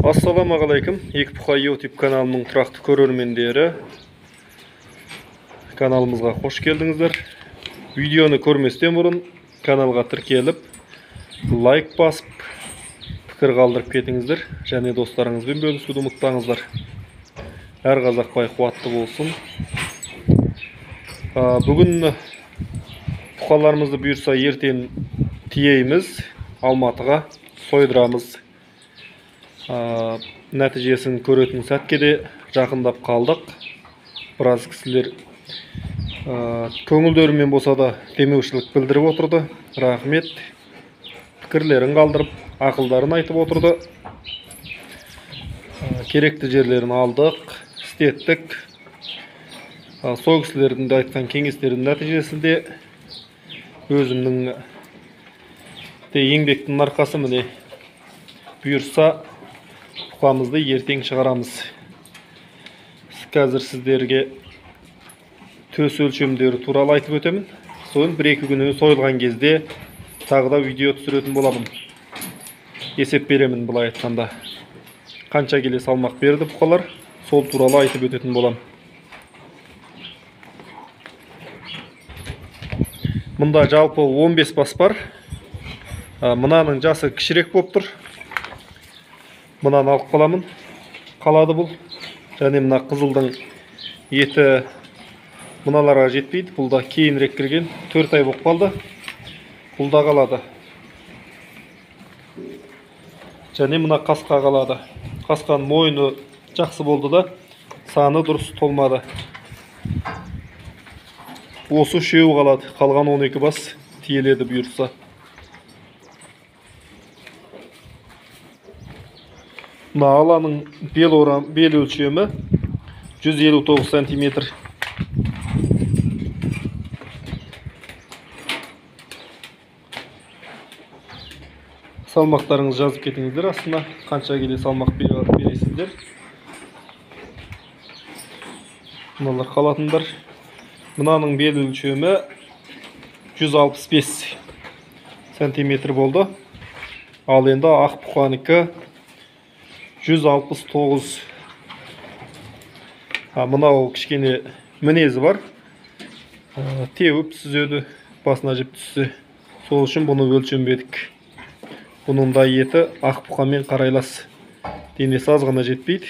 Ассалаумағалейкум, Екі Бұқа YouTube каналының тұрақты көрермендері. Каналымызға қош келдіңіздер. Видеоны көрместен бұрын каналға тіркеліп, лайк басып, пікір қалдырып кетіңіздер және достарыңызбен бөлісуді ұмытпаңыздар. Әр қазақ бай қуатты болсын. Бүгін бұқаларымызды бұйырса ертең тиейміз, Алматыға сойдырамыз. Нәтижесін көретін сәтке де жақындап қалдық. Біраз кісілер көңілдерімен болса да демеушілік білдіріп отырды. Рахмет. Пікірлерін қалдырып, ақылдарын айтып отырды. Керекті жерлерін алдық, істеттік. Сол кісілердің де айтқан кеңестерінің нәтижесінде өзімнің де еңбектің арқасы міне бұйырса бұқамызды ертең шығарамыз. Қазір сіздерге төс өлшемдері туралы айтып өтемін. Соны бір-екі күні сойылған кезде тағы да видео түсіретін боламын. Есеп беремін былай айтқанда. Қанша келе салмақ берді бұқалар, сол туралы айтып өтетін боламын. Мұнда жалпы 15 бас бар. Мынаның жасы кішірек болып тұр. Мынаны алып қаламын. Қалады бұл. Және мына қызылдың еті мыналарға жетпейді. Бұл да кейінірек кірген. 4 ай болып қалды. Бұл да қалады. Және мына қасқа қалады. Қасқаның мойны жақсы болды да, саны дұрыс толмады. Осы үшеуі қалады. Қалған 12 бас тиеледі бұйырса. Мына аланың бел өлшемі 159 сантиметр. Салмақтарыңызды жазып кетіңіздер астына. Қанша келе салмақ бересіздер. Мыналар қалатындар. Мынаның бел өлшемі 165 сантиметр болды. Ал енді ақ бұқанікі 169. Мынау кішкене мінезі бар. Теуіп сүзеді, басына жіп түссе. Сол үшін бұны өлшенбедік. Бұның да еті ақ бұқамен қарайлас. Денесі аз ғана жетпейді.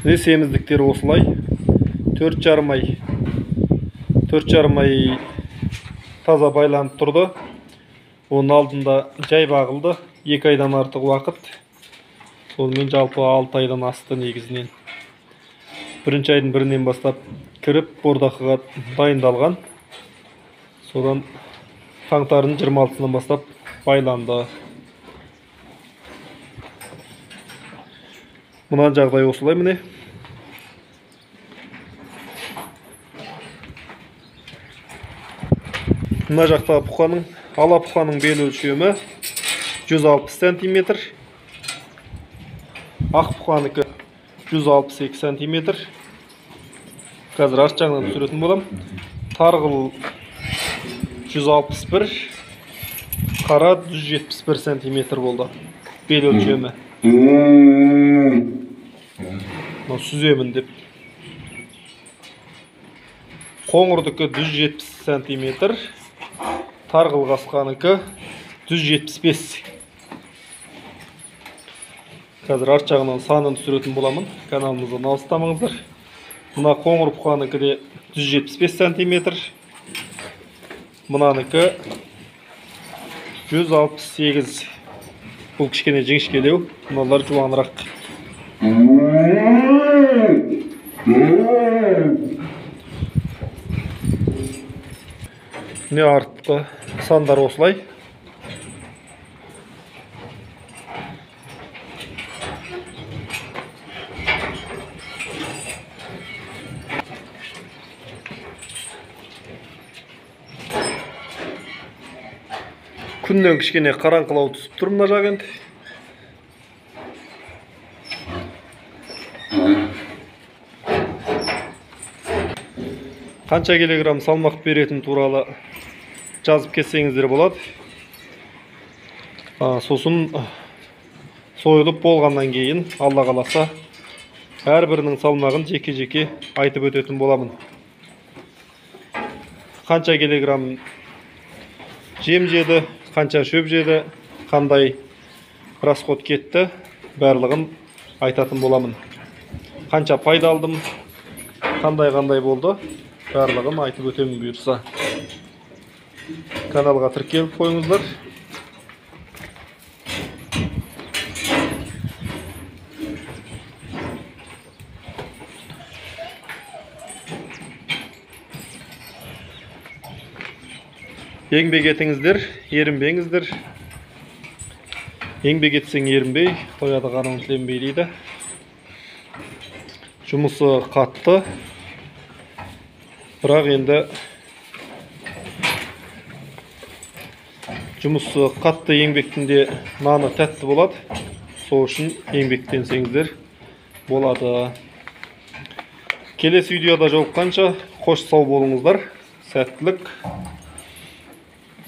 Міне семіздіктер осылай. 4,5 ай. 4,5 ай таза байланып тұрды. Оның алдында жай бағылды. 2 айдан артық уақыт. Сонымен жалпы 6 айдан асты негізінен. Бірінші айдың бірінен бастап кіріп бордақыға дайындалған. Содан қаңтардың 26-сынан бастап байланды. Мына жағдай осылай міне. Мына жақта бұқаның, ала бұқаның бел өлшемі 160 сантиметр. Ақ бұқанікі 162 сантиметр. Қазір арт жағынан түсіретін боламын. Тарғыл 161, қара 171 сантиметр болды бел өлшемі. Мынау сүземін деп. Қоңырдікі 170 сантиметр. Тарғыл қасқанікі 175. Қазір арт жағынан санын түсіретін боламын. Каналымыздан алыстамаңыздар. Мына қоңыр бұқанікі де 175 сантиметр. Мынанікі 168. Бұл кішкене жіңішкелеу, мыналар жуанырақ. Міне артқы сандар осылай. Күннен кішкене қараңғылау түсіп тұр мына жақ енді. Қанша килограмм салмақ беретін туралы Жазып кетсеңіздер болады. Сосын сойылып болғаннан кейін Алла қаласа әрбірінің салмағын жеке-жеке айтып өтетін боламын. Қанша килограмм жем жеді, қанша шөп жеді, қандай расход кетті, барлығын айтатын боламын. Қанша пайда алдым, қандай-қандай болды, барлығын айтып өтемін бұйырса. Каналға тіркеліп қойыңыздар. Еңбек етіңіздер, ерінбеңіздер. Еңбек етсең ерінбей, тояды қарның тіленбей дейді. Жұмысы қатты. Бірақ енді жұмысы қатты еңбектің де наны тәтті болады. Сол үшін еңбектенсеңіздер болады. Келесі видеода жолыққанша қош сау болыңыздар. Сәттілік.